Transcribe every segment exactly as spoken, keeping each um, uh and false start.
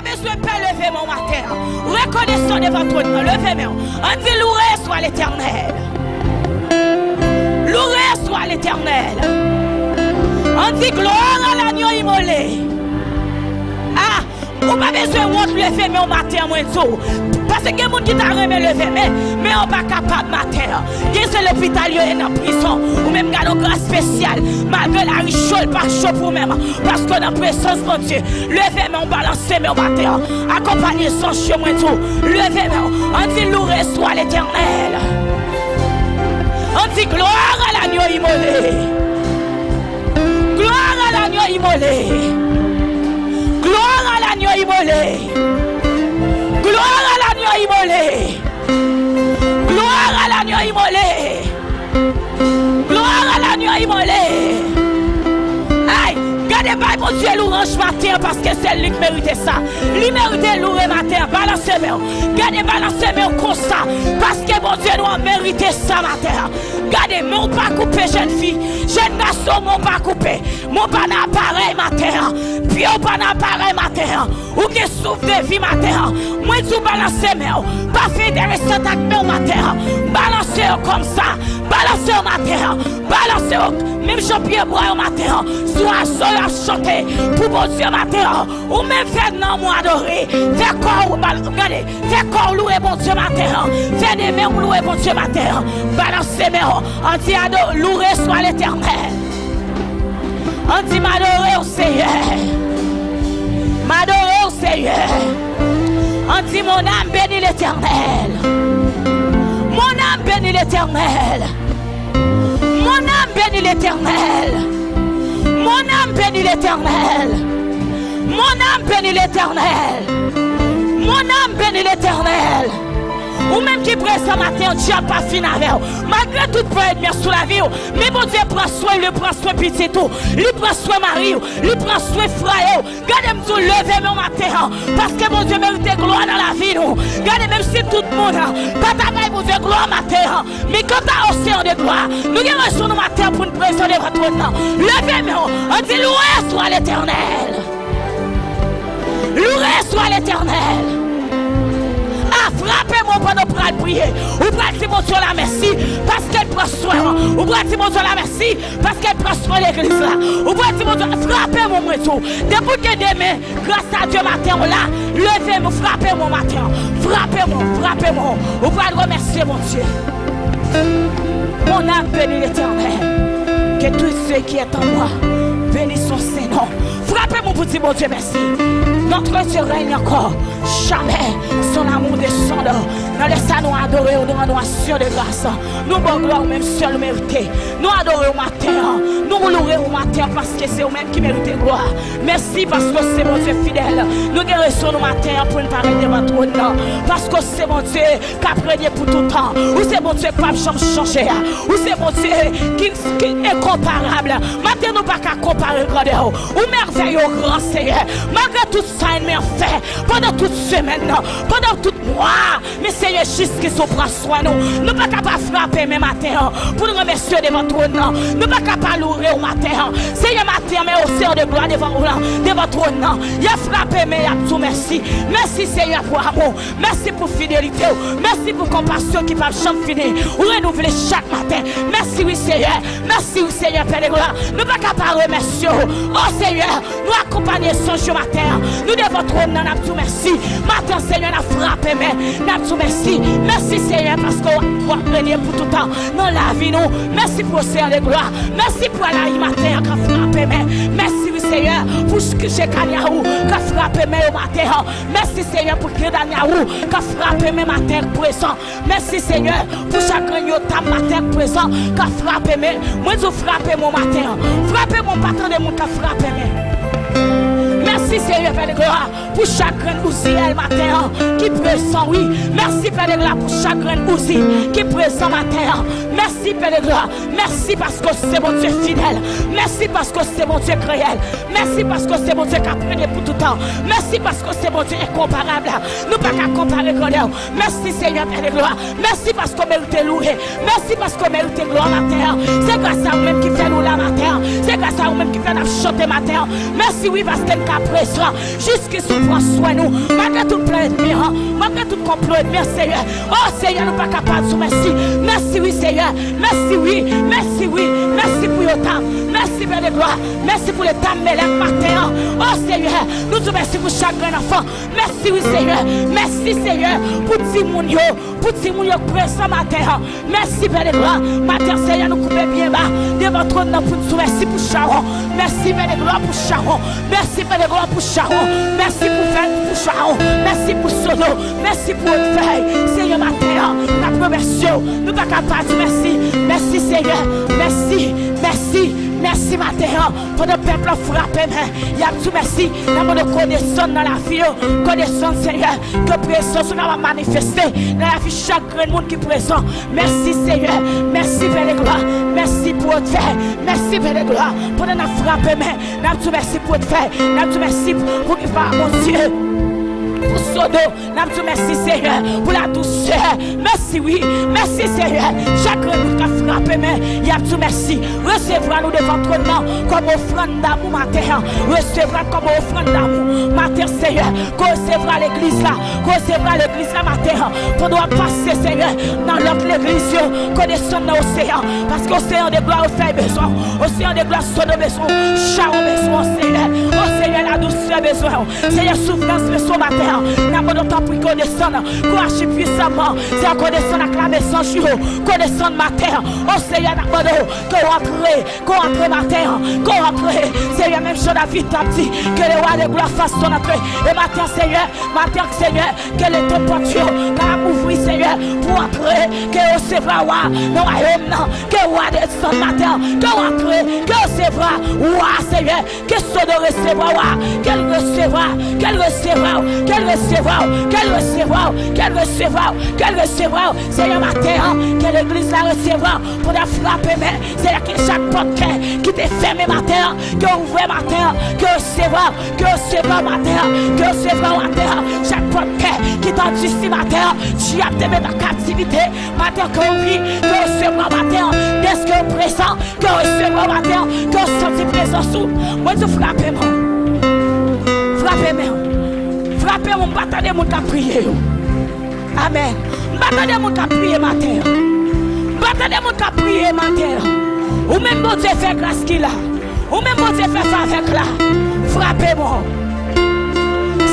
Bezwen pè, leve men w maten an. Rekonesan devan twòn nan. Leve men w. Ann di, loué soit l'Éternel. Loué soit l'Éternel. Ann di, gloire à l'agneau immolé. Ah, ou pa bezwen wont, leve men w maten an, mwen di w. Paske gen moun ki ta renmen leve men, men yo pa kapab maten an. Gen se lopital yo ye, nan prizon. Ou menm gade yon gras espesyal. Malgre lari cho, l pa cho pou ou menm. Paske w nan prezans Bondye. Leve men w, balanse men w maten an. Akonpanye zanj yo, mwen di w. Leve men w. Ann di, loué soit l'Éternel. Ann di, gloire à l'agneau immolé. Gloire à l'agneau immolé. Gloire à l'agneau immolé. Gloire à l'agneau immolé. Gloire à l'agneau immolé. Gloire à l'agneau immolé. Ay, gade, bay Bondye louanj maten an, paske se li k merite sa. Li merite louwe maten an. Balanse men w. Gade, balanse men w konsa, paske Bondye nou an merite sa maten an. Gade, men w pa koupe, jèn fi, jèn gason, men w pa koupe. Men w pa nan aparèy maten an. Pye w pa nan aparèy maten an. Ou gen souf de vi maten an. Mwen di w, balanse men w. Pa fè enteresan ak men w maten an. Balanse yo konsa. Balanse yo maten an. Balanse yo menm jan pyebwa yo maten an. Zwazo yo ap chante pou Bondye maten an. Ou menm fè nanm ou adore. Fè kò w bal-, gade, fè kò w louwe Bondye maten an. Fè de men w louwe Bondye maten an. Balanse men w. Ann di, ado-, loué soit l'Éternel. Ann di, m adore w, Seyè. M adore w, Seyè. Ann di, mon âme bénit l'Éternel. Mon âme bénit l'Éternel. Mon âme bénit l'Éternel. Mon âme bénit l'Éternel. Mon âme bénit l'Éternel. Mon âme bénit l'Éternel. Ou menm ki prezan maten an, dyab pa fin avè w. Malgre tout plan ènmi an sou lavi w, men Bondye pran swen w, li pran swen pitit ou, li pran swen mari w, li pran swen frè w. Gade, m di w, leve men w maten an, paske Bondye merite glwa nan lavi nou. Gade, menm si tout moun pa ta bay Bondye glwa maten an, men kanta o Senyè de glwa, nou gen rezon nou maten an pou n prezan devan twòn nan. Leve men w, ann di, loué soit l'Éternel. Loué soit l'Éternel. A, frape men w pandan w pral priye. Ou pral di Bondye w la mèsi paske l pran swen w. Ou pral di Bondye w la mèsi paske l pran swen legliz la. Ou pral di Bondye, frape men w, mwen di w. Depi w gen de men, gras a Dye, maten w la, leve men w, frape men w maten an. Frape men w, frape men w. Ou pral remèsye Bondye. Mon âme bénit l'Éternel. Que tout ce qui est en moi bénisse son saint nom. Frape men w pou di Bondye mèsi. Notre Dieu règne encore. Jamais son amour descend. Nan lè sa, nou adore w, nou rann w aksyon de gras. Nou ba w glwa, ou menm sèl ou merite. Nou adore w maten an. Nou louwe w maten an, paske se ou menm ki merite glwa. Mèsi paske w se Bondye fidèl. Nou gen rezon nou maten an pou n parèt devan twòn nan. Paske w se Bondye k ap renye pou tout tan. Ou se Bondye k p ap janm chanje a. Ou se Bondye ki, ki enkonparab. Maten, nou pa ka konpare grandè w. Ou mèvèye, ou gran, Seyè. Malgre tout sa ènmi an fè, pandan tout semèn nan, pandan tout mwa, men Seyè, jiskisa w pran swen nou. Nou pa ka pa frape men maten an pou n remèsye w devan twòn nan. Nou pa ka pa louwe w maten an. Seyè, maten an, men o Seyè de glwa devan ou la, devan twòn nan. Y ap frape men, y ap di w mèsi. Mèsi, Seyè, pou amou w. Mèsi pou fidelite w. Mèsi pou konpasyon ki p ap janm fini. Ou renouvle chak maten. Mèsi, wi, Seyè. Mèsi, wi, Seyè, Pè de glwa. Nou pa ka pa remèsye w. O Seyè, nou akonpanye zanj yo maten an. Nou devan twòn nan, n ap di w mèsi. Maten an, Seyè, n ap frape men. N ap di w mèsi. Mèsi, Seyè, paske w, w ap renye pou tout tan nan lavi nou. Mèsi pou o Seyè de glwa. Mèsi pou Elayi maten an k ap frape men. Mèsi, wi, Seyè, pou Jekanyawou k ap frape men yo maten an. Mèsi, Seyè, pou Kedanyawou k ap frape men maten an prezan. Mèsi, Senyè, pou chak grenn Yotam maten ak prezan k ap frape men. Mwen di w, frape men w maten an. Frape men w, pa tande moun k ap frape men. Mèsi, Senyè, Pè de glwa, pou chak grenn Ouziyèl maten an ki prezan, wi. Mèsi, Pè de glwa, pou chak grenn Ouzi ki prezan maten an. Mèsi, Pè de glwa. Mèsi paske w se Bondye fidèl. Mèsi paske w se Bondye reyèl. Mèsi paske w se Bondye k ap renye pou toutan. Mèsi paske w se Bondye enkonparab. Nou pa ka konpare grandè w. Mèsi, Senyè, Pè de glwa. Mèsi paske w merite louwe. Mèsi paske w merite glwa maten an. Se gras a ou menm ki fè nou la maten an. Se gras a ou menm ki fè n ap chante maten an. Mèsi, wi, paske n ka prezan. Jis Kris ou pran swen nou. Malgre tout plan ènmi an, malgre tout konplo ènmi an, Senyè. O Senyè, nou pa ka pa di w mèsi. Mèsi wi, Senyè. Mèsi wi. Mèsi wi. Mèsi pou yo ta. Mèsi, Pè de glwa. Mèsi pou leta Melèk maten an. O Senyè, nou di w mèsi pou chak grenn anfan. Mèsi wi, Senyè. Mèsi, Senyè, pou timoun yo. Pou timoun yo k prezan maten an. Mèsi, Pè de glwa. Maten, Senyè, nou koupe byen ba devan twòn nan pou n di w mèsi pou Chawon. Mèsi, Pè de glwa, pou Chawon. Mèsi, Pè de glwa, pou Chawon. Mèsi pou Vèt, pou Chawon. Mèsi pou Sodo. Mèsi pou Odfèy. Senyè, maten an, n ap remèsye w. Nou pa ka pa di w mèsi. Mèsi, Senyè. Mèsi, mèsi, mèsi maten an. Pandan pèp la frape men, y ap di w mèsi. N ap mande w kodesann nan lavi yo. Kodesann, Senyè. Ke prezans ou kapab manifeste nan lavi chak grenn moun ki prezan. Mèsi, Senyè. Mèsi, Pè de glwa. Mèsi pou Odfèy. Mèsi, Pè de glwa. Pandan n ap frape men, n ap di w mèsi pou Odfèy. N ap di w mèsi pou Kipa, Bondye. Pou Sodo, n ap di w mèsi, Senyè, pou ladousè. Mèsi, wi. Mèsi, Senyè. Chak grenn moun k ap frape men, y ap di w mèsi. Resevwa nou devan twòn nan kòm ofrann damou maten an. Resevwa n kòm ofrann damou maten, Senyè. Ke w resevwa legliz la. Ke w resevwa legliz la maten an. Pandan w ap pase, Senyè, nan lòt legliz yo, ke w desann nan oseyan. Paske oseyan de glwa Odfèy bezwen w. Oseyan de glwa Sodo bezwen w. Chawon bezwen w, Senyè. O Senyè, ladousè bezwen w. Senyè, soufrans bezwen w maten an. N ap mande w tanpri ke w desann. Ke w aji pwisaman. Senyè, ke w desann ak lame zanj ou. Ke w desann maten an. O Senyè, n ap mande w ke w antre. Ke w antre maten an. Ke w antre. Senyè, menm jan David t ap di, que le roi de gloire fasse son entrée. E maten an, Senyè, maten an, Senyè, ke lete pòt yo kapab ouvri, Senyè, pou w antre. Ke w resevwa wa nan wayòm nan. Ke wa desann maten an. Ke w antre. Ke w resevwa wa, Senyè. Ke Sodo resevwa wa. Ke l resevwa. Ke l resevwa w. Ke l resevwa w. Ke l resevwa w. Ke l resevwa w. Ke l resevwa w. Senyè, maten an, ke legliz la resevwa w. Pandan frape men, Senyè, ke chak pòt kè ki te fèmen maten an, ke w ouvè maten an, ke w resevwa, ke w resevwa maten an, ke w resevwa maten an. Chak pòt kè ki t andisi maten an, dyab te met an kaptivite, maten an, ke w ouvri, ke w resevwa maten an. Dèske w prezan, ke w resevwa maten an, ke w santi prezans ou. Mwen di w frape men w. Frape men w. Frape men w, m pa tande moun k ap priye yo. Amèn. M pa tande moun k ap priye maten an. M pa tande moun k ap priye maten an. Ou menm Bondye fè gras ki la. Ou menm Bondye fè favè k la. Frape men w.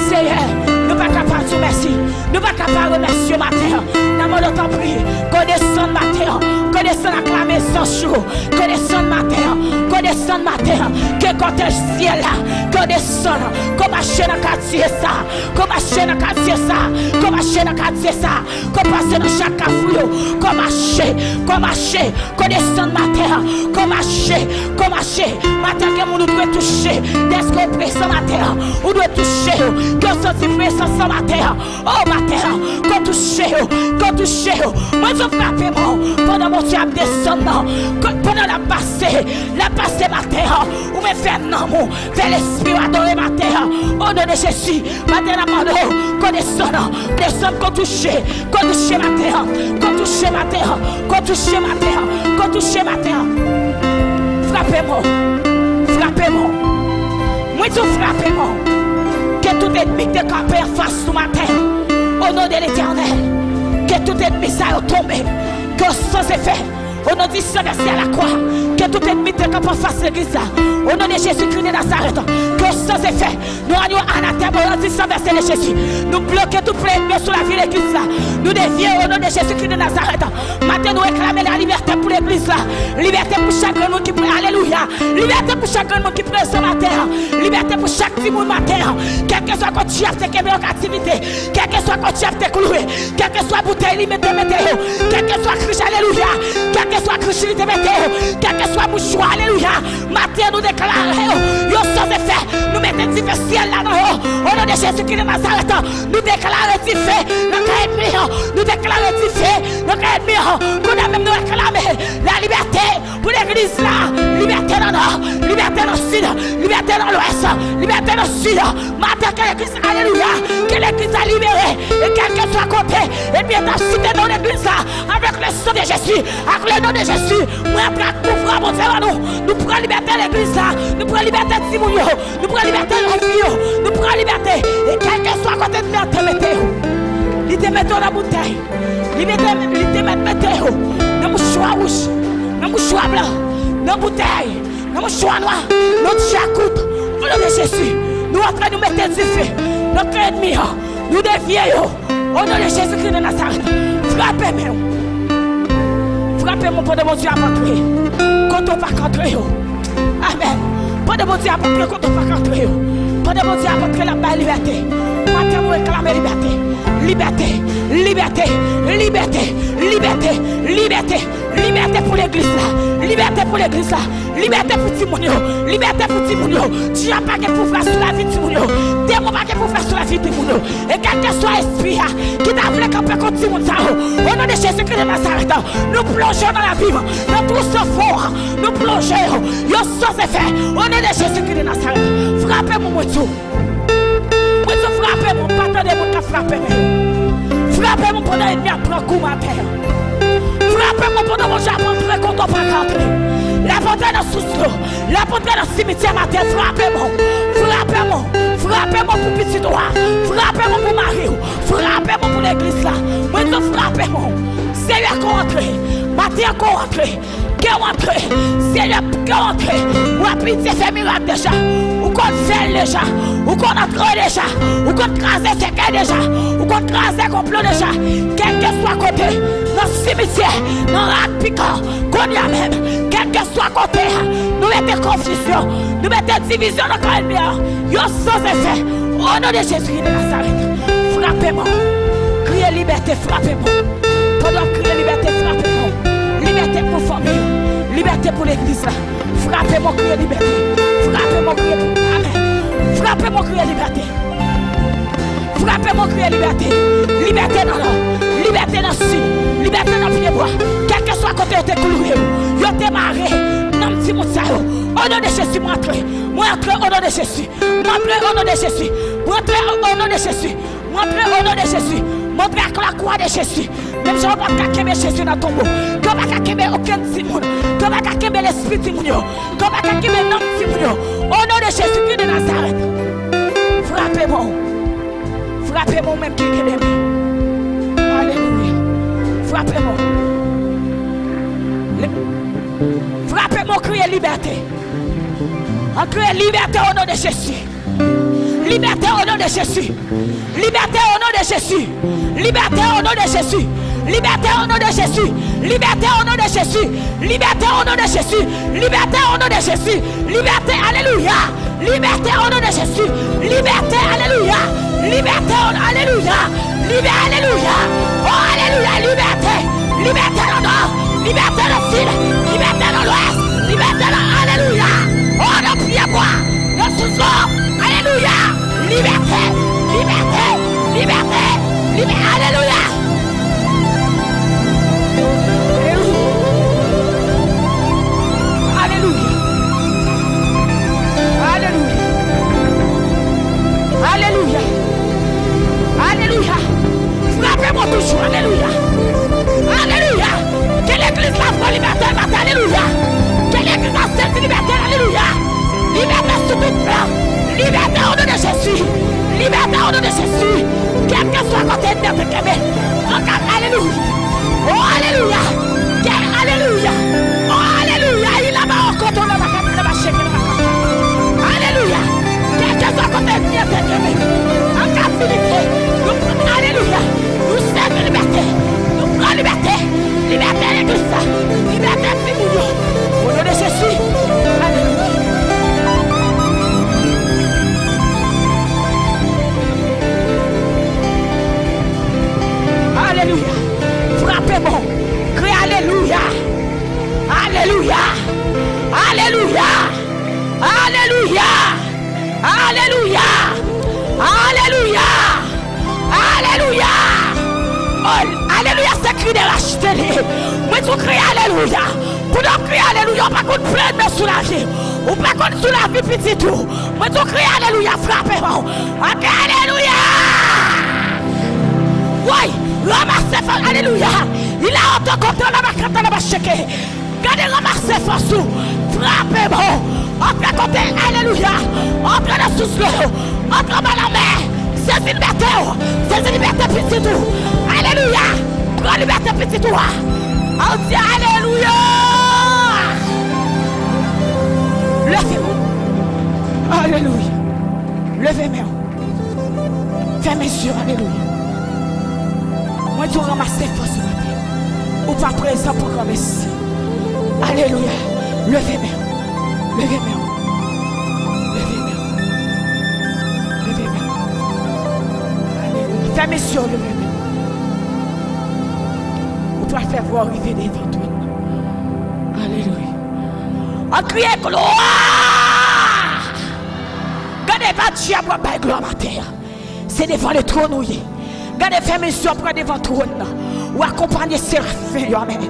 Seyè, nou pa ka pa di w mèsi. Nou pa ka pa remèsye w maten an. N ap mande w tanpri. Ke w desann maten an. Ke w desann ak lame zanj ou. Ke w desann maten an. Ke w desann maten an. Ke kòtèj syèl la. Ke w desann. Ke w mache nan katye sa. Ke w mache nan katye sa. Ke w mache nan katye sa. Ke w pase nan chak kafou yo. Ke w mache. Ke w mache. Ke w desann maten an. Ke w mache. Ke w mache. Maten an, gen moun ou dwe touche. Dèske w prezan maten an. Ou dwe touche yo. Ke w santi prezans lan maten an. O maten an, ke w touche yo, ke w touche yo. Mwen di w frape men w pandan Bondye ap desann nan. Ke, pandan l ap pase, l ap pase maten an. Ou menm fè nanm ou, fè lespri w adore maten an. O non de Jezi, maten an n ap mande w, ke w desann, desann, ke w touche, ke w touche maten an, ke w touche maten an, ke w touche maten an, ke w touche maten an. Frape men w, frape men w. Mwen di w frape men w. Ke tout ènmi k te kanpe anfas nou maten, o non de Letènèl, ke tout ènmi sa yo tonbe, ke yo san efè, o non di san vèse a lakwa, ke tout ènmi k te kanpe anfas legliz la, o non de Jezikri de Nazarèt, ke yo san efè, nou rann yo anatèm, o non di san vèse de Jezi. Nou bloke tout plan ènmi yo sou lavi legliz la. Nou devye, o non de Jezikri de Nazarèt. Maten, nou reklame lalibète pou legliz la. Libète pou chak grenn moun ki pre-, alelouya. Libète pou chak grenn moun ki prezan maten an. Libète pou chak timoun maten an. Kèlkeswa kot dyab te kenbe yo kaptivite. Kèlkeswa kot dyab te kloure. Kèlkeswa boutèy li mete mete yo. Kèlkeswa krich, alelouya. Kèlkeswa krich li te mete yo. Kèlkeswa mouchwa, alelouya. Maten an, nou deklare yo. Yo san efè. Nou mete dife syèl la nan yo. O non de Jezikri de Nazarèt. Nou deklare dife nan kay ènmi an. Nou deklare dife Nan kay ènmi an, kounye a menm nou reklame lalibète pou legliz la, libète nan nò, libète nan sid, libète nan lwès, libète nan sid. Maten ke legliz, alelouya, ke legliz la libere, e kèlkeswa kote ènmi an t ap site non legliz la, avec le sang de Jésus, avec le nom de Jésus, mwen antre ak pouvwa Bondye ban nou, nou pran libète legliz la, nou pran libète timoun yo, nou pran libète lavi yo, nou pran libète, e kèlkeswa kote ènmi an te mete yo, li te mete yo nan boutèy. Li mete, li te mèt mete yo nan mouchwa wouj, nan mouchwa blan, nan boutèy, nan mouchwa nwa, nan djakout. O non de Jezi, nou antre, nou mete dife nan kan ènmi an, nou devye yo. O non de Jezikri de Nazarèt, frape men w. Frape men w pandan Bondye ap antre kote w pa ka antre yo. Amèn. Pandan Bondye ap antre kote w pa ka antre yo. Pandan Bondye ap antre, l ap bay libète. Maten, nou reklame libète. Libète. Libète. Libète. Libète. Libète. Libète pou legliz la. Libète pou legliz la. Libète pou timoun yo. Libète pou timoun yo. Dyab pa gen pouvwa sou lavi timoun yo. Demon pa gen pouvwa sou lavi timoun yo. E kèlkeswa espri a ki ta vle kanpe kont timoun sa yo, o non de Jezikri de Nazarèt, nou plonje yo nan labim, nan twou san fon an, nou plonje yo, yo san efè, o non de Jezikri de Nazarèt. Frape men w, mwen di w. Mwen di w, frape men w, m pa tande moun k ap frape men yo. Frape men w pandan ènmi ap pran kou maten an. Frape men w pandan Bondye ap antre kote w pa ka antre. L ap antre nan sous dlo. L ap antre nan simityè maten, frape men w. Frape men w. Frape men w pou pitit ou a. Frape men w pou mari w. Frape men w pou legliz la. Mwen di w frape men w. Senyè, ke w antre. Maten an, ke w antre. Ke w antre. Senyè, ke w antre. W ap piti fè mirak deja. Ou konn fè l deja. Ou konn antre deja. Ou konn kraze sèkèy deja. Ou konn kraze konplo deja. Kèlkeswa kote, nan simityè, nan rad pikan, kounye a menm, kèlkeswa kote a, nou mete konfizyon, nou mete divizyon nan kò ènmi an, yo san efè. O non de Jezi de Nazarèt, frape men w. Kriye libète, frape men w. Pandan w ap kriye libète, frape men w. Libète pou fanmi w. Libète pou legliz la. Frape men w, kriye libète. Frape men w, kriye pou, amèn. Frape men w, kriye libète. Frape men w, kriye libète. Libète nan nò. Libète nan sid. Libète nan pyebwa. Kèlkeswa kote yo te kloure yo, yo te mare nanm timoun sa yo. O non de Jezi, mwen antre. Mwen antre o non de Jezi. Mwen antre o non de Jezi. Mwen antre o non de Jezi. Mwen antre o non de Jezi. Mwen antre ak lakwa de Jezi. Menm jan yo pa t ka kenbe Jezi nan tonbo, ke yo pa ka kenbe okenn timoun, ke yo pa ka kenbe lespri timoun yo, ke yo pa ka kenbe nanm timoun yo. O non de Jezikri de Nazarèt, frape men w. Frape men w menm ki gen dènye. Alelouya. Frape men w. Le-, frape men w, kriye libète. An kriye libète o non de Jezi. Libète o non de Jezi. Libète o non de Jezi. Libète o non de Jezi. Libète o non de Jezi. Libète o non de Jezi. Libète o non de Jezi. Libète o non de Jezi. Libète, alelouya. Libète o non de Jezi. Libète, alelouya. Libète, o, alelouya. Libè, alelouya. O, alelouya, libète. Libète nan nò. Libète nan sid. Libète nan lwès. Libète nan, alelouya. O, nan pyebwa. Nan sous dlo. Alelouya. Libète. Libète. Libète. Libè, alelouya. Alelouya. Alelouya. Alelouya. Alelouya. Frape mwen toujou. Alelouya. Alelouya. Ke legliz la pran libète maten. Alelouya. Ke legliz la sezi libète. Alelouya. Libète sou tout plan. Libète o non de Jezi. Libète o non de Jezi. Kèlkeswa kote ènmi an te kenbe. Anka, alelouya. O, alelouya. Kè, alelouya. O, alelouya. Ilaba okoto laba kata laba cheke laba kata. Alelouya. Kèlkeswa kote ènmi an te kenbe. Anka finite. Nou pran, alelouya. Nou sèvi libète. Nou pran libète. Libète legliz la. Libète timoun yo. O non de Jezi. Alelouya. Alelouya. Frape bon. Kriye alelouya. Alelouya. Alelouya. Alelouya. Alelouya. Alelouya. Alelouya. O, Alelouya, se kri de rachte li. Mwen di w kriye alelouya. Pandan w ap kriye alelouya, ou pa konn plen men sou lavi. Ou pa konn sou lavi pitit ou. Mwen di w kriye alelouya, frape men w. Ak alelouya. Woy, ranmase fòs, alelouya. Il a oto kontra la bakanta la bacheke. Gade, ranmase fòs ou. Frape men w. Antre kote, alelouya. Antre nan sous dlo yo. Antre anba lanmè. Sezi libète w. Sezi libète pitit ou. Alelouya. Pran libète pitit ou a. An di alelouya. Leve men w. Alelouya. Leve men w. Fèmen zye w, alelouya. Mwen di w ranmase fòs ou maten. Ou pa prezan pou granmesi. Alelouya. Leve men w. Leve men w. Leve men w. Leve men w. Alelouya. Fèmen zye w, leve men w. Ou pral fè vwa w rive devan twòn nan. Alelouya. An kriye glwa! Gade, pa dyab w ap bay glwa maten an. Se devan le trône ou ye. Gade, fèmen zye w, pran devan twòn nan. Ou akonpanye serafen yo, amèn.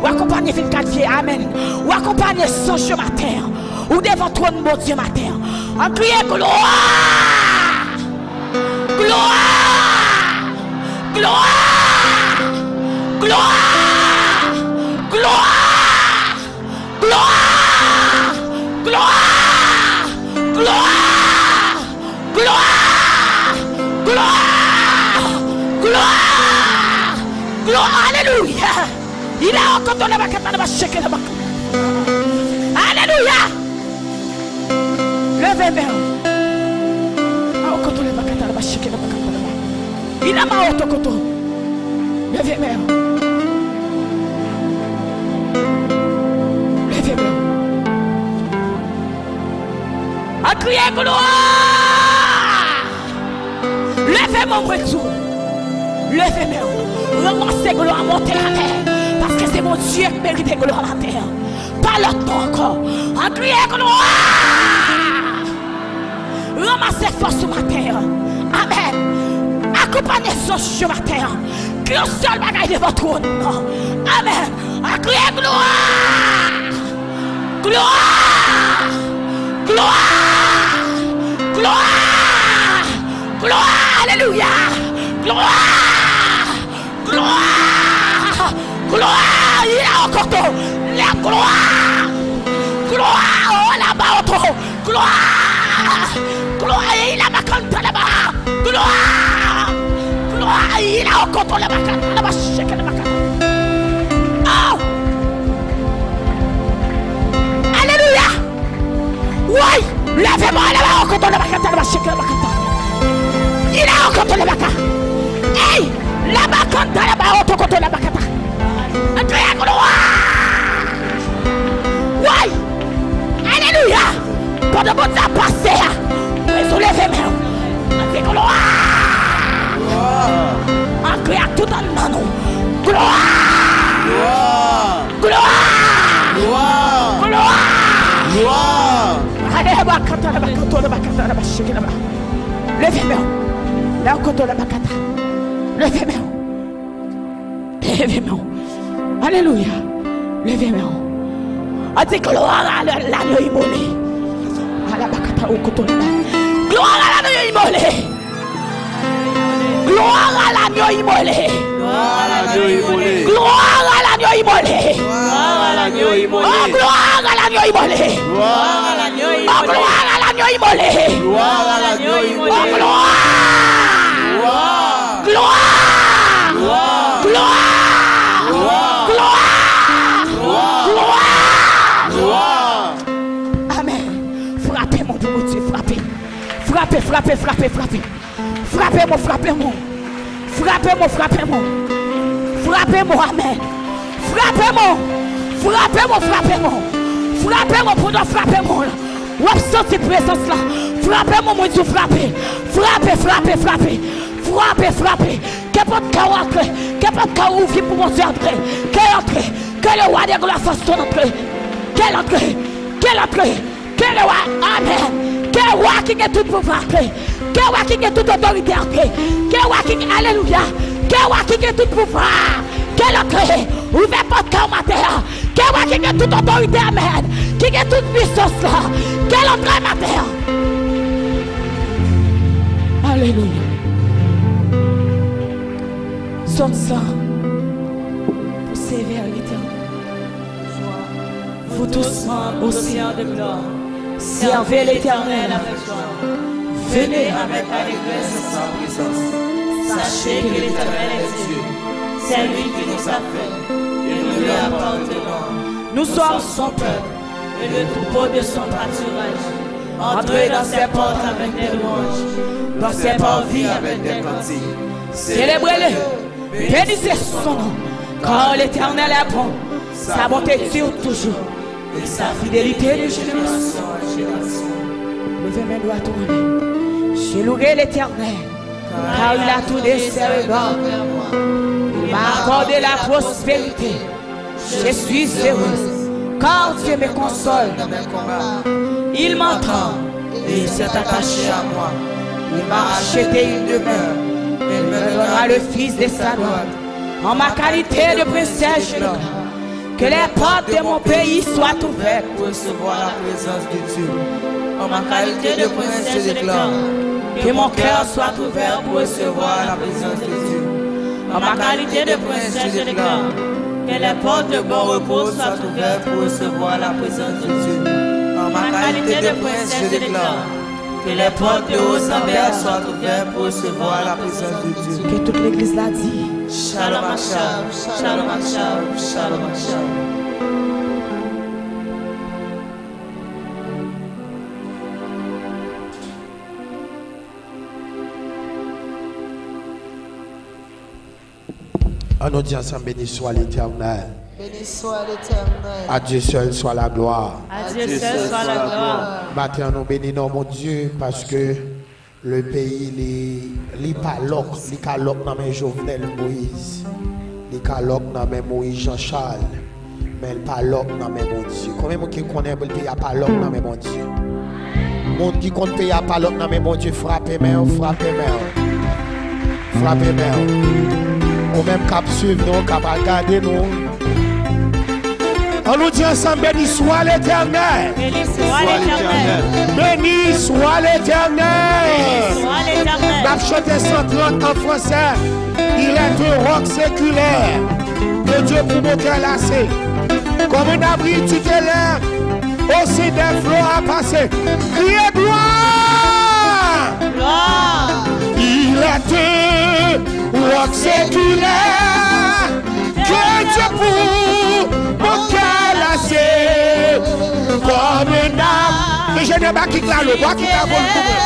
Ou akonpanye vennkat vye, amèn. Ou akonpanye zanj yo maten an. Ou devan twòn Bondye maten an. An kriye glwa! Glwa! Glwa! Glwa! Glwa! Glwa! Glwa! Glwa! Glwa! Glwa! Glwa! Glwa! Alelouya! Il a okoto la bakata la basheke la baka. Alelouya! Leve men w. A okoto la bakata la basheke la bakata la ba. Il a ma oto koto. Leve men w. Leve men w. A kriye glwa! Leve men w, mwen di w. Leve men w. Ranmase glwa, monte atè. Paske se Bondye ki merite glwa atè. Pa lòt non ankò. A kriye glwa! Ranmase fòs ou maten an. Amèn. Akonpanye zanj yo maten an. Ke yon sèl bagay devan twòn nan. Amèn. A kriye glwa! Glwa! Glwa! Glwa! Glwa! Alelouya! Glwa! Glwa! Glwa! Il a okoto! La glwa! Glwa! Oh, la ba oto! Glwa! Glwa! Il a makanta la ba! Glwa! Glwa! Il a okoto la bakanta la ba sheke la bakanta. Oh! Alelouya! Woy! Leve men w, leve men w, koto lè bakata, lè basheke lè bakata. Ila okoto lè baka. Ey! Lè bakata, lè ba oto koto lè bakata. An kriye glwa! Woy! Alelouya! Pandan Bondye ap pase a, mwen sou leve men w. An di glwa! An kriye ak tout anndan nou. Glwa! Glwa! Glwa! Glwa! Ale, ba kanta, ba koto, ba kanta, ba sheke, ba. Leve men w. La koto, ba kanta. Leve men w. Leve men w. Alelouya. Leve men w. A di, glwa a la, lagno imole. Ala ba kanta, o koto, ba. Glwa a la, lagno imole. Glwa a lagno imole. Glwa a lagno imole. Glwa a lagno imole. Glwa a lagno imole. Oh, glwa a lagno imole. Glwa a lagno imole. Oh, glwa a lagno imole. Glwa a lagno imole. Oh, glwa. Glwa. Glwa. Glwa. Glwa. Glwa. Glwa. Amèn. Frape, mon Dieu, mon Dieu, frape. Frape, frape, frape, frape. Frape mwen, frape mwen. Frape mwen, frape mwen. Frape mwen, amèn. Frape mwen. Frape mwen, frape mwen. Frape mwen, pandan frape mwen la. W ap santi prezans la. Frape mwen, mwen di w frape. Frape, frape, frape. Frape, frape. Ke pòt kè w antre. Ke pòt kè w ouvri pou Bondye antre. Ke l antre. Ke le wa de glwa fòs antre. Ke l antre. Ke l antre. Ke le wa, amèn. Ke wa ki gen tout pouvwa antre. Ke wa ki gen tout otorite antre. Ke wa ki gen, alelouya. Ke w a ki gen tout pouvwa a, ke l antre, ouvè pòt kè w maten an. Ke w a ki gen tout otorite, amèn, ki gen tout pisans la, ke l antre maten an. Alelouya. Sòm san. Pou sevè Letènèl. Vous tous, ô Sion, servez l'Éternel avec joie. Venez avec allégresse en sa présence. Sachez que l'Éternel est Dieu. C'est lui qui nous a fait, et nous lui appartenons. Nous sommes son peuple et le troupeau de son pâturage. Entrez dans ses portes avec des louanges, dans ses parvis avec des cantiques. Célébrez-le. Bénissez son nom, car l'Éternel est bon, sa bonté dure toujours, et sa fidélité de génération en génération. Leve men dwat ou anlè. Je louerai l'Éternel, car il a tourné ses regards vers moi. Il m'a accordé la prospérité. Je suis heureuse, car Dieu me console dans mes combats. Il m'entend et il s'est attaché à moi. Il m'a acheté une demeure, et il me donnera le fils de sa droite. En ma qualité de princesse, je déclare que les portes de mon pays soient ouvertes pour recevoir la présence de Dieu. En ma qualité de princesse, je déclare que mon cœur soit ouvert pour recevoir la présence de Dieu. En ma qualité de princesse, je déclare que les portes de bon repos soient ouvertes pour recevoir la présence de Dieu. En ma qualité de princesse, je déclare que les portes de Rosenberg soient ouvertes pour recevoir la présence de Dieu. Ke tout legliz la di. Shalom Akshav, Shalom Akshav, Shalom Akshav. Ann nou di ansanm, béni soit l'Éternel. Béni soit l'Éternel. À Dieu seul soit la gloire. À Dieu seul soit la gloire. Maten an, nou beni non Bondye, paske le peyi, li, li pa lòk, li ka lòk nan men Jovenel Moïse, li ka lòk nan men Moïse Jean Charles, men l pa lòk nan men Bondye. Konbyen moun ki konnen peyi a pa lòk nan men Bondye? Moun ki konn peyi a pa lòk nan men Bondye, frape men w, frape men w, frape men w. Ou menm k ap swiv nou, k ap al gade nou. Ann nou di ansanm, béni soit l'Éternel. Béni soit l'Éternel. Béni soit l'Éternel. Béni soit l'Éternel. N ap chante san trant an fransè. Il est un roc séculaire. Que Dieu pour mon cœur lassé. Comme un abri tutélaire. Aussi des flots à passer. Criez gloire. Gloire. Il est un roc séculaire. Que Dieu pour mon cœur lassé. Comme un arbre. Enjenyè, ba kit la lo, ba kit la volum pou mwen.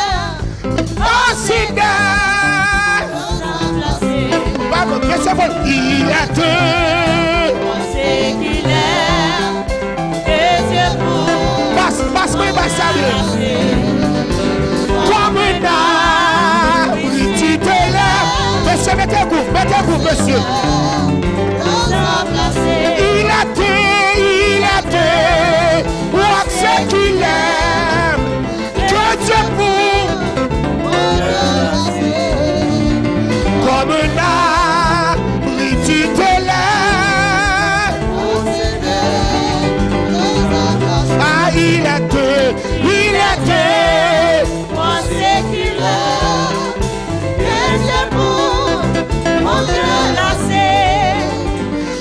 Osi de. Vamos, que se vol-, il est un. Pas, pas mwen, pas sa mwen. Comme un abri tutélaire. Mesye, mete gouv, mete gouv, mesye. Il est un, il est un roc séculaire. Que Dieu pour comme un abri tutélaire. Ah, il est, il est. Moi, c'est qu'il est. Que Dieu pour mon cœur lassé.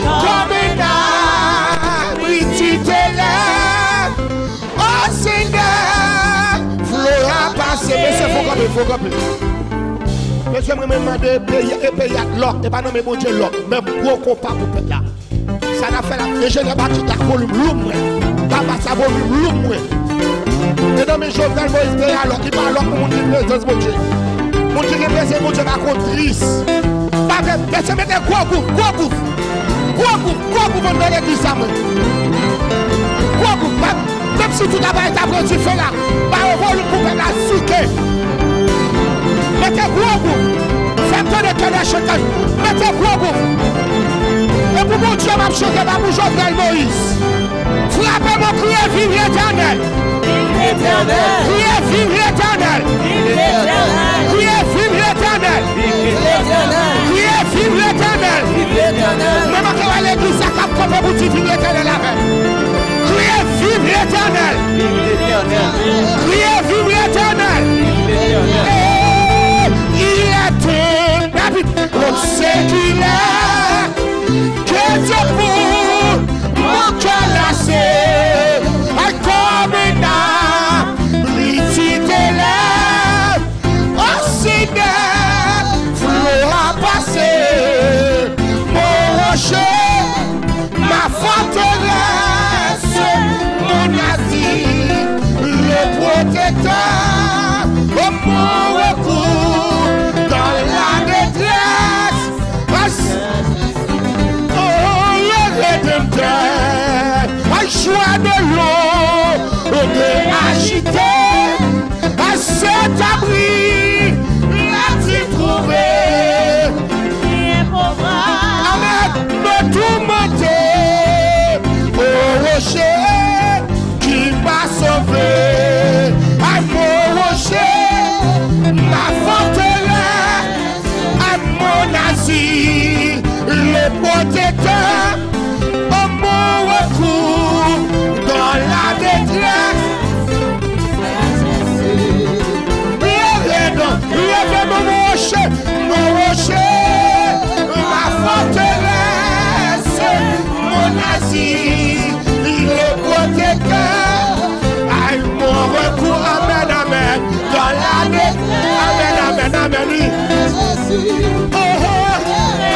Comme un abri tutélaire. O Senyè, flo a pase. Mesye, fò kanpe, fò kanpe. Mesye, mwen, mwen mande peyi, e peyi a lòk, e pa nan men Bondye lòk. Men gwo konpa pou pèp la. Sa n ap fè la, enjenyè, ba kit la volim lou mwen. Ba, ba sa volim lou mwen. E nan men Jovenel Moïse peyi a lòk, li pa lòk pou moun ki prezans Bondye. Moun ki gen prezans Bondye pa konn tris. Pa vle, mesye, mete gwo gouv, gwo gouv. Gwo gouv, gwo gouv anndan legliz sa, mwen. Gwo gouv, pa, menm si tout aparèy ta pran dife la, ba yo volim pou pèp la souke. Mete gwo gouv. Fè m tande kè dè chantaj. Mete gwo gouv. E pou Bondye m ap chante, pa pou Jovenel Moïse. Frape men w, kriye viv Letènèl. Viv Letènèl. Kriye viv Letènèl. Viv Letènèl. Kriye viv Letènèl. Viv Letènèl. Kriye viv Ou di, viv Letènèl avè m. Kriye, viv Letènèl. Viv Letènèl. Kriye, viv Letènèl. Viv Letènèl. Eh, il est un habit. Kot sekilè, ke Dye pou mon kè lase, ay kòm nan rititelè. Osi nèt flo a pase, mon rocher, ma forteresse, mon asile, le protecteur, oh, mon recours dans la détresse. Oh, le Rédempteur, un joie de l'eau, de agité. À cet abri, l'a-t-il trouvé? Amèn. Me tourmenter, ô rocher qui m'a sauvé. À mon rocher, ma forteresse, à mon asile, le protecteur, oh, mon recours dans la détresse. Leve non, leve non, mon rocher, mon rocher, ma forteresse, mon asile, le protecteur, ay, mon recours, amèn, amèn, dans la détresse, amèn, amèn, amèn, wi. Oh, oh,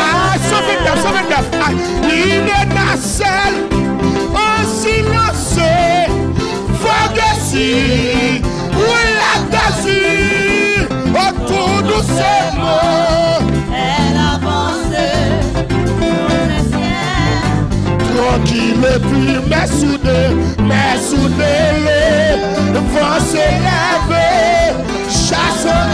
ah, san vennèf, san vennèf, ay, il est seul, en silence, vague si ou la dasi, oh, tout doucement. Elle avance sur les ciels. Tranquille et pure, mais soudain, mais soudain, le vent se lève, chassant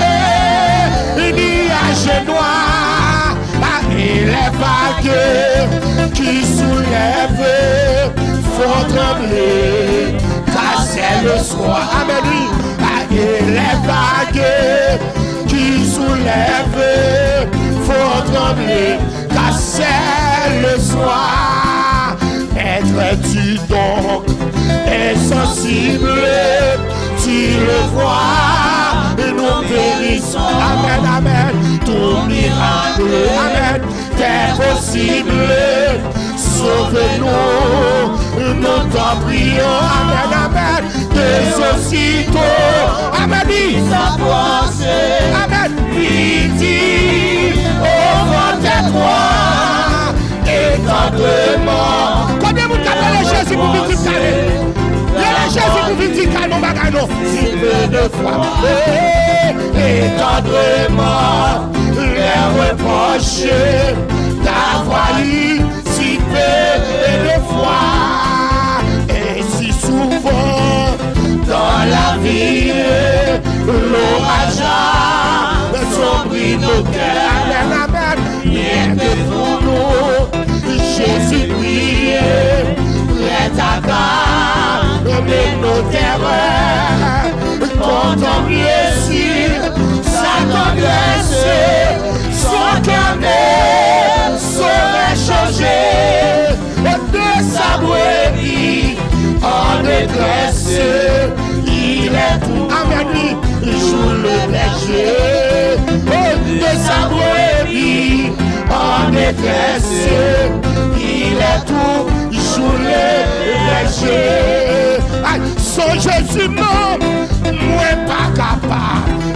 les nuages noirs. Ah, et les vagues qui soulèvent font trembler ta selle soie. Amèn, wi. Ah, et les vagues qui soulèvent font trembler ta selle soie. Être-tu donc insensible? Tu le vois, nous périssons. Amèn, amèn. Ton miracle, amèn, est possible. Sauve-nous, nous t'en prions. Amèn, amèn. Des aussitôt, amèn, wi. Amèn. Midi, au vent étroit, étendrement. Konbyen moun k ap rele Jezi pou vin di kalme? Rele Jezi pou vin di kalme yon bagay non. Si peu de foi, eh, étendrement, les reproches d'avoir eu si peu de foi. Et si souvent dans la vie, l'orage assombrit nos cœurs. Amèn, amèn. Rien que pour nous, Jésus brille, prêt à calmer nos terreurs. Contemple sur sa tendresse, son cœur ne saurait changer. De sa brebis en détresse, il est toujours le berger. De sa brebis en détresse, il est toujours le berger. Ay, san Jezi non, mwen pa ka pa,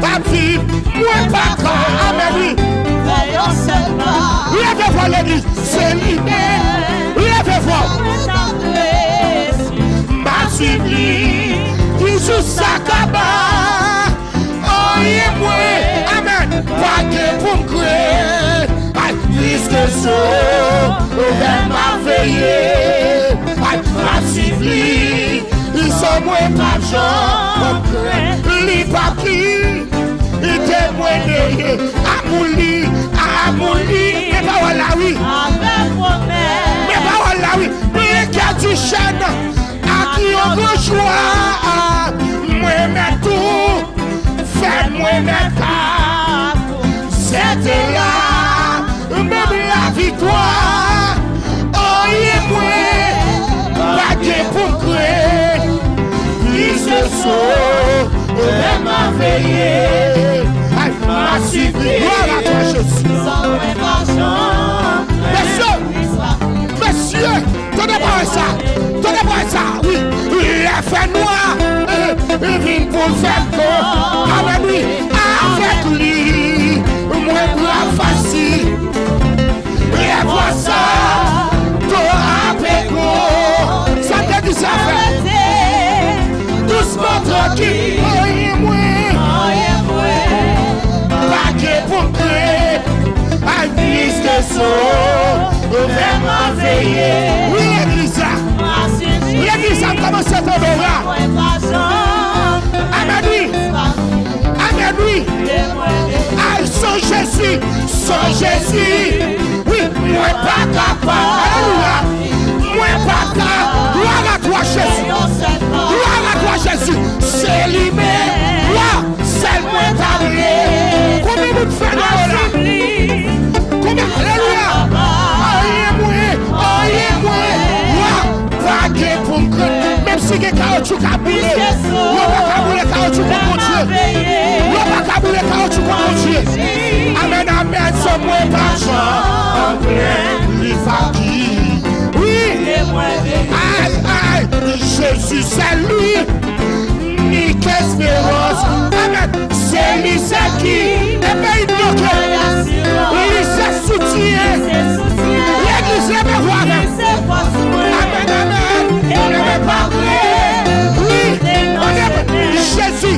pa viv, mwen pa ka. Amèn, wi. Leve vwa legliz, se li menm. Leve vwa. M ap swiv li, ki jou sa kaba. Anyen mwen, amèn, pa gen pou m kreye. Ay, piske Sovè m ap veye. Ay, m ap swiv li, li san mwen p ap janm kreye. Li p ap kite mwen dèyè. Amou li, amou li. Men pawòl la, wi. Men pawòl la, wi. Mwen kè di chèn ak yon gran jwa, mwen mèt tou, fè mwen mèt pa. Sèten la, menm laviktwa, anyen mwen, Ouvè m a veye. Wi, legliz la. Legliz la, m kòmanse tande w la. Amèn, wi. Amèn, wi. Ay, san Jezi, san Jezi. Wi, mwen pa ka pa. Alelouya. Mwen pa ka. Glwa a twa, Jezi. Glwa a twa, Jezi. Se li menm. Wa. Sèl mwen ta vle. Konbyen moun fè nan la? Konbyen, alelouya. Anyen mwen, anyen mwen. Wa, pa gen pou m krent. Menm si gen kawotchou k ap boule, yo pa ka boule kawotchou kont Bondye. Yo pa ka boule kawotchou kont Bondye. Amèn, amèn. San mwen pa janm plen, li pa ki. Wi. Ay, ay, Jezi, sèl li. Nik esperans. Amèn. Se li sèl ki. E peyi bloke. Li se soutyen. Legliz leve vwa avè m. Amèn, amèn. Leve pa vre. Wi. Jezi,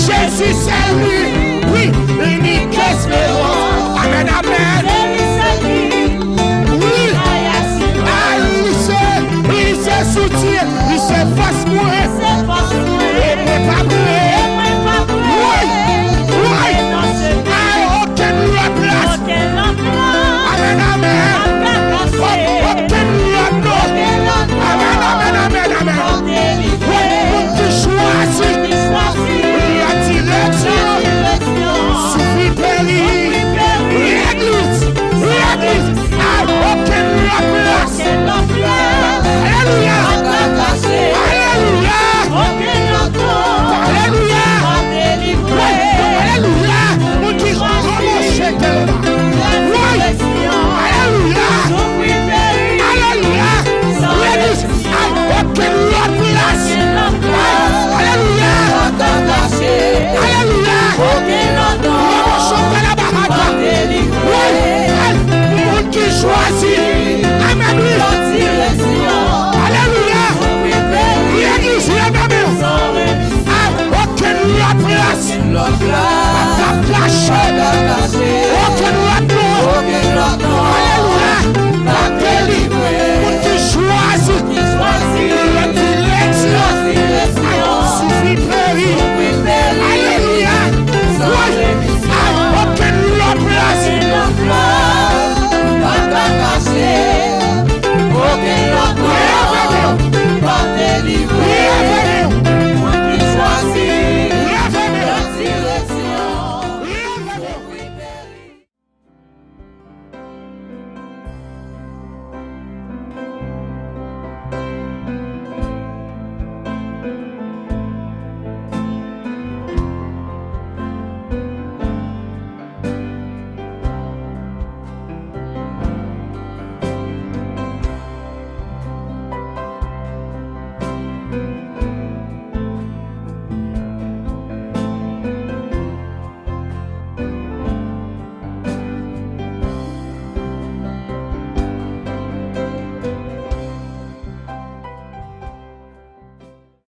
Jezi sèl li. Wi. Nik esperans. Amèn, amèn. Wi. Ay, li se, li se soutyen. Li se fòs mwen.